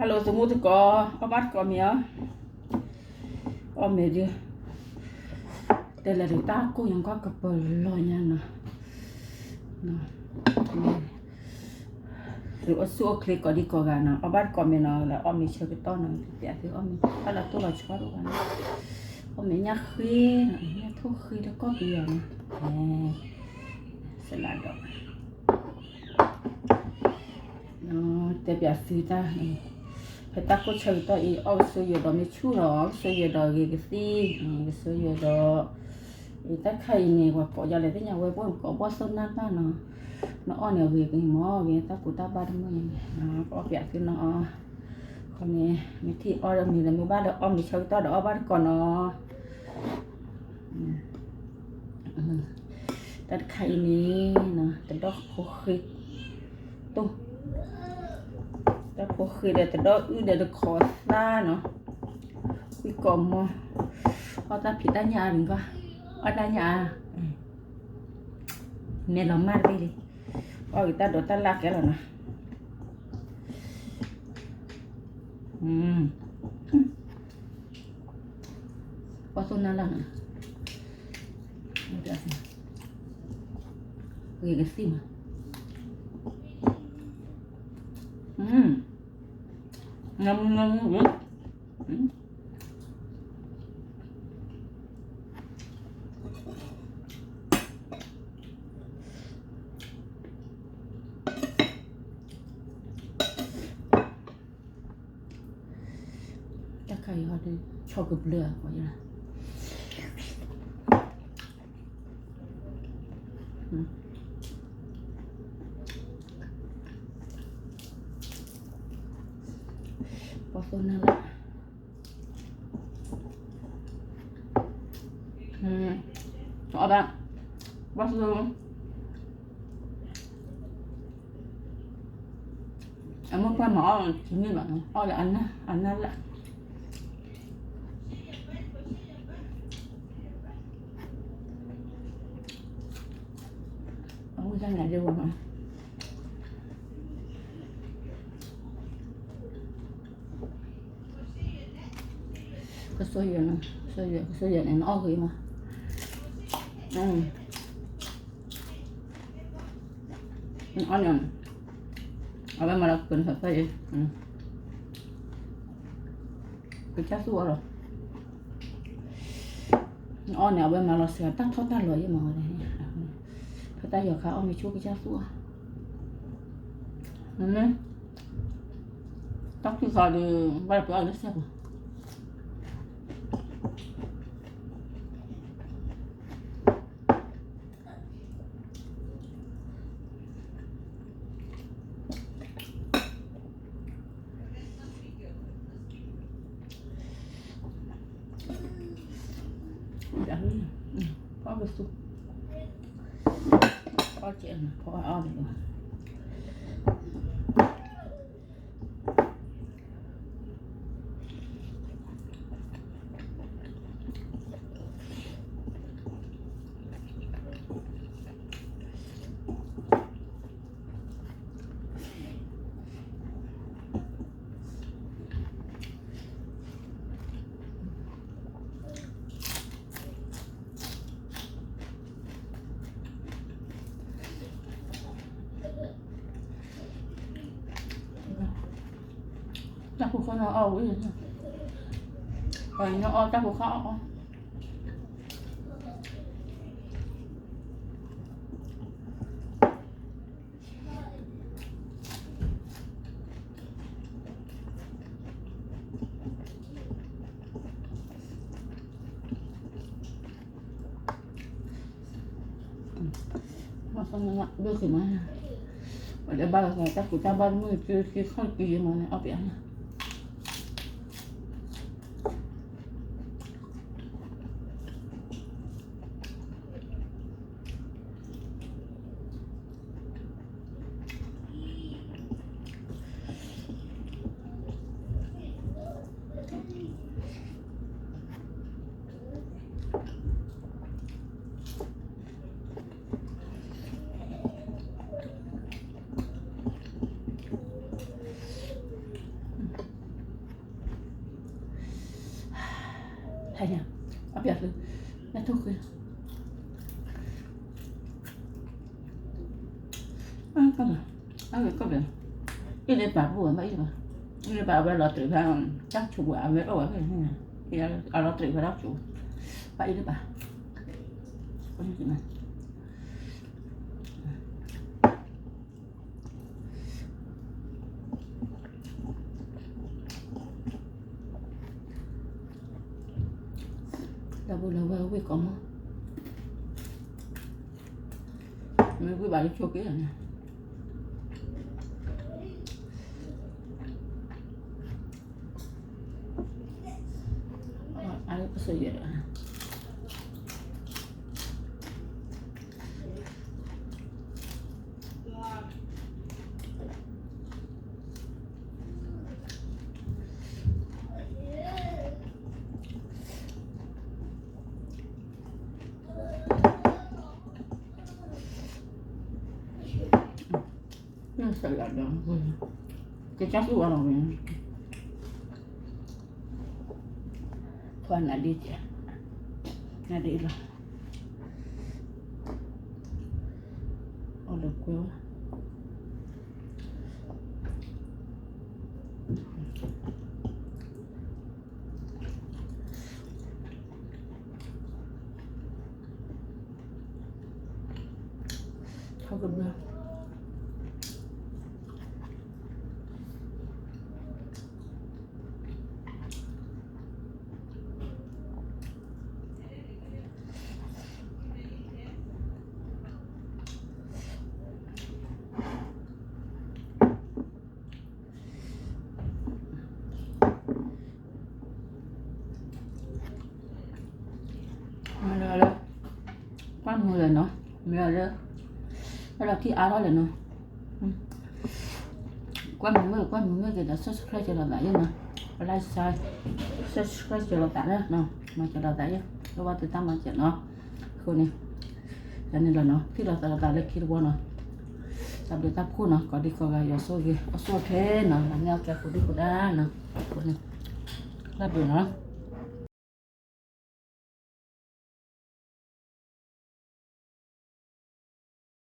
Hello သုးမုၢ်သကိး, အီၣ်ဘၣ်တကိးမ့ၤအီၤ, အီၣ်မ့ၤဒုး, တဲလဲၤဒုးတၢ်ကိၢ်ညါကွၢ်ကပၢၤလီၤညါနီၤ, သုးအိၣ်ဆူၣ်အိၣ်ချ့ကိးဒံကိးဂၤနီၤ, အီၣ်ဘၣ်တကိးမ့ၤနီၤ, လၢအီၣ်မ့ၤဆၢကတီၢ်နီၤ, ပျးသုအီၣ်မ့ၤ, ဘၣ်လၢတိၢ်လီၤဆီတအိၣ်ဘၣ်နီၤ, အီၣ်မ့ၤညၣ်ဃ့, ညၣ်ထိၣ်ဃ့တကီၢ်ပယီၤနီၤ, စလၢဒီး တဲပျးသုတၢ်, ဖဲတၢ်ကိၢ်ဆၢကတီၢ်အံၤ အီၣ်ကစၢ်ယွၤဒီးမ့ၢ်ဆူၣ်လီၤ, ကစၢ်ယွၤဒီးဂ့ၤကသံၣ်, ကစၢ်ယွၤဒီး, တၢ်တခါအံၤန့ၣ် ပှၤကိးယၤလဲၣ်သ့ၣ်ညါဝဲ ပှၤကိးဘီၣ်သိၣ်နၢ်တၢ်နီၤ, နအီၣ်န့ၣ်အဂ့ၤကမီၤ ဂ့ၤတၢ်ကူတၢ်ဘၣ်တမုာ်န့ၣ်, ကအီၣ်ပျးသုနီၤ, အဃိန့ၣ် မ့ၢ်ထံၣ်အီၣ်ဒီးမ့ၤဒီးမ့ၢ်ဘၣ်ဒီးအီၣ်မ့ၤဆၢကတီၢ်ဒီးအီၣ်ဘၣ်တကိးနီၤ တၢ်တခါအံၤန့ၣ် တဒီၣ်ဖိဃ့တိၢ်, တၢ်ဖိဃ့ဒီးတဒီၣ်အုၣ်ဒီးတခိးသၣ်နီၤ, ဝံၣ်ကိးမီၤ, အီၣ်တၢ်ဖံးတၢ်ညၣ်အါမံၤကွၢ်, အီၣ်တၢ်ညၣ်အါ, မဲာ်လီၤမၢ်တဘ့ၣ်လံ, အီၣ်က့ၤတၢ်ဒိးတၢ်လၢ်ကဲလီၤနီၤ, ဘီၣ်သိၣ်နၢ်လၢ်နီၤ, ဂ့ၤကသံၣ်မး, နမူနမူ, တၢ်ခါအံၤဟီဒုး ဆီကဘျၢအီၤ, ဘီၣ်သိၣ်နၢ်လၢ်, အီၣ်ဘၣ်, ဘီၣ်သိၣ် အမိၢ်ပှၢ်မၤအီၣ်တမ့ၢ်ဘၣ်, အီၣ်လၢအနၢ်လၢ်, အဝဲဒၣ်န့ၣ်ဒ်ဝဲမး ကစၢ်ယွၤ, ကစၢ်ယွၤန့ၣ် နအီၣ်ဂ့ၤမး, နအီၣ်န့ၣ်, အဝဲမၤလီၤကပၢၤနသးဖဲအံၤ, ကစၢ်သူၣ်အီၤလီၤ, နအီၣ်န့ၣ် အဝဲမၤလီၤစှၤတၢ်ထီၣ်တၢ်လီၤယဲၢ်မးဝဲ, ဖဲတၢ်ယီၤခါအီၣ်မ့ၤဆူၣ်ကစၢ်သူၣ်အီၤ, တၢ်ဖုၣ်ဃီဒီး ဘၣ်လၢပှၤအီၣ်လၢစဲးပူၤ ဖီကစူ, ဖီကဲ, ဖီအီၣ်ဒံးလီၤ. တၢ်ဖိဃီန့ၣ်အီၣ်ဝံၤ, အီၣ်တၢ်ဖိဃီအီၣ်အီၣ်. ဘၣ်သ့ၣ်မး, ပှၤလၢဘၣ်လီၤသးတၢ်ကူတၢ်ဘၣ်တမုာ် သုသံခီၣ်တက့ၤယဲမးန့ၣ် အီၣ်ပျးန့ၣ်. တၢ်ဖိဃီန့ၣ်အီၣ်ဝံၤလံ, အပျဲၢ်သု, ညၣ်ထိၣ်ဃ့, အကဘျံး, အကဘျံး, အ့ၣ်လၢပာ်ပူၤဝဲ ဘၣ်အ့ၣ်လၢပာ်, အ့ၣ်လၢပာ်အဝဲလီၤတရံးဖဲ, တၢ်ဆူးပူၤအဝဲအိၣ်ဝဲဖဲ, အလီၤတရံးဖဲတၢ်ဆူး, ဘၣ်အ့ၣ်လၢပာ်, ဒီပုၢ်လၢဝဲဝ့ၢ်ကိးမီၢ်, မ့ၢ်ဝ့ၢ်ဘၣ်လၢဆိက့န့ၣ်, အပစၢၤယဲၢ်ဒီး နစလဒီး, ကစၢ်သူၣ်အီၤလီၤဝဲ, ခွါနၤဒ့ကဲ, နၤဒ့လီၤ, အိၣ်လၢကွဲဝဲ ထီၣ်ကဘျၢ မ့ၢ်လၢ ကွၢ်မုာ်လဲၣ်နီၤ, မ့ၢ်လၢ အဲၣ်ဒိးထံၣ်အါထီၣ်လဲၣ်နီၤ, ကွၢ်မုာ်မ့ၢ် ကွၢ်မုာ်မ့ၢ်က့ၤဒီး subscribe ကၢၤလီၤသးယဲနီၤ, like share subscribe ကၢၤလီၤသးနီၤ, မၤကၢၤလီၤသးယဲ, လၢဝဲသုတၢ်မၤစၢၤနီၤ, အဃိန့ၣ် တန့ၣ်လီၤနီၤ, ထံၣ်လိာ်သးလိာ်သးလၢခံတဝီနီၤ, တၢ်ဘျုးတၢ်ဖှိၣ်နီၤ, ကိးဒံကိးဂၤယွၤဆိၣ်ဂ့ၤ အဆိၣ်ခဲနီၤ, မၤန့ၢ်အီၣ်ကဲဃိဒံဃိဒၣ်နီၤ, အဃိန့ၣ် တၢ်ဘျုးနီၤ.